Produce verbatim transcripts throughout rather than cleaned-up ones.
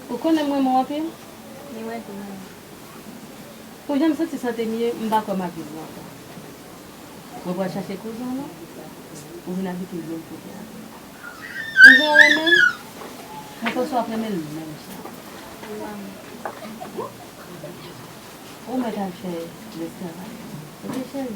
Ou konnen m renmen w anpil? Li mwen tou renmen. Pou jan m santi sante m ye, m pa kwè m ap viv lontan. Mwen pral chache kouzen w lan, ou vin abite menm kote avè m. Kouzen w renmen l, mwen panse w ap renmen l menm jan. Ou mèt al fè lètravay. Oke, cheri?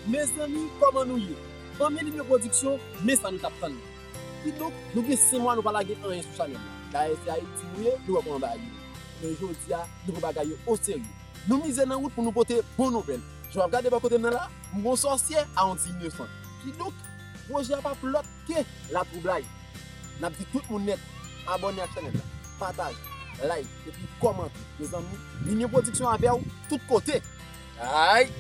Mezanmi, kòman nou ye? Fanmi Limye Pwodiksyon, men sa nou t ap tann. Kidonk, nou gen senk mwa nou pa lage anyen sou chanèl la. Dayè, se Ayiti nou ye, nou wè kòman bagay yo ye. Men jodi a, nou pran bagay yo oserye. Nou mize nan wout pou nou pote bon nouvèl. Jan w ap gade bò kote m nan la, m gon sòsyè a yon ti inosan. Kidonk, pwojè a p ap lòt ke latwoublay. N ap di tout moun nèt, abòne ak chanèl la, pataje, like, epi kòmante. Mezanmi, Limye Pwodiksyon avè w tout kote. Ay!